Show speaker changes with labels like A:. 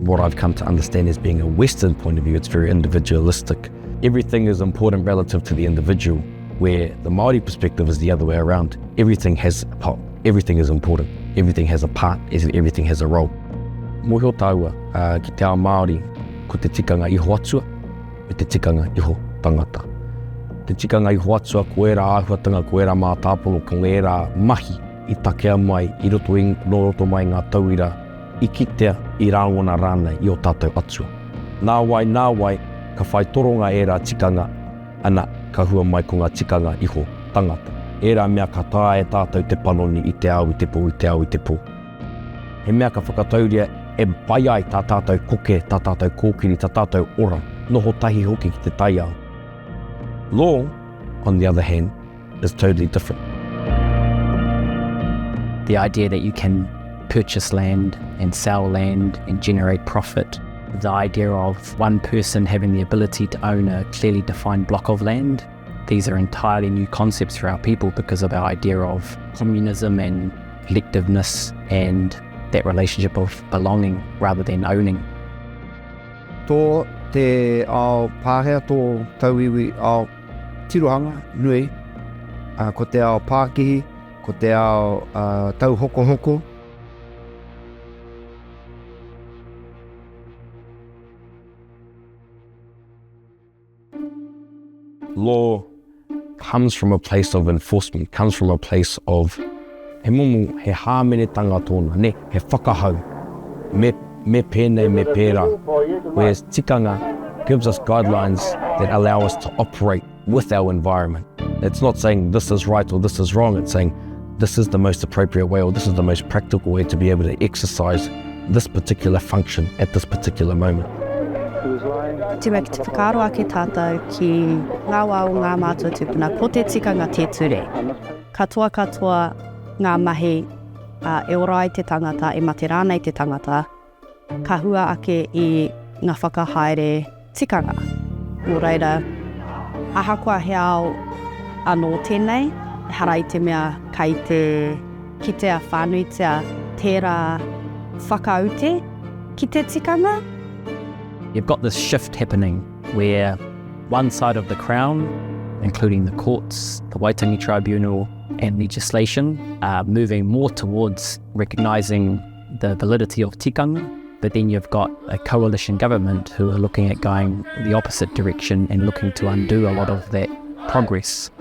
A: What I've come to understand as being a Western point of view, it's very individualistic. Everything is important relative to the individual, where the Māori perspective is the other way around. Everything has a part, everything is important, everything has a part, everything has a role. Mōhio tāua uh, ki te ao Māori, ko te tikanga iho atua, me te tikanga iho tangata. Te tikanga iho atua, ko ērā āhuatanga, ko ērā mātāpono, ko ērā mahi i takea mai, i roto i, nō roto mai ngā tauira i kitea, i rāngona rānei i ō tātou atua. Nāwai, nāwai, ka whai toronga ērā tikanga, ana, ka hua mai ko ngā tikanga iho tangata. Ērā mea ka taea e tātou te panoni i te ao i te pō, i te ao i te pō. He mea ka whakatauria e pai ai tā tātou koke, tā tātou kōkiri, tā tātou ora, noho tahi hoki ki te taiao. Law, on the other hand, is totally different.
B: The idea that you can purchase land and sell land and generate profit, the idea of one person having the ability to own a clearly defined block of land, these are entirely new concepts for our people because of our idea of communism and collectiveness and that relationship of belonging rather than owning.
C: Tō te ao Pākehā, tō tauiwi ao tirohanga nui, ko te ao pākihi, ko te ao tauhokohoko.
A: Law comes from a place of enforcement, comes from a place of he momo, he hāmenetanga tōna, nē, he whakahau, me, me pēnei, me pērā. Whereas tikanga gives us guidelines that allow us to operate with our environment. It's not saying this is right or this is wrong, it's saying this is the most appropriate way or this is the most practical way to be able to exercise this particular function at this particular moment.
D: Te mea ki te whakaaro ake tātou ki ngā wā o ngā mātua tūpuna, ko te tikanga te ture. Katoa katoa ngā mahi e ora ai te tangata, e mate rānei te tangata, ka hua ake i ngā whakahaere tikanga. Nō reira, ahakoa he ao anō tēnei, ehara i te mea kei te kitea whānuitia tērā whakaute ki te tikanga.
B: You've got this shift happening where one side of the crown, including the courts, the Waitangi Tribunal and legislation, are moving more towards recognising the validity of tikanga, but then you've got a coalition government who are looking at going the opposite direction and looking to undo a lot of that progress.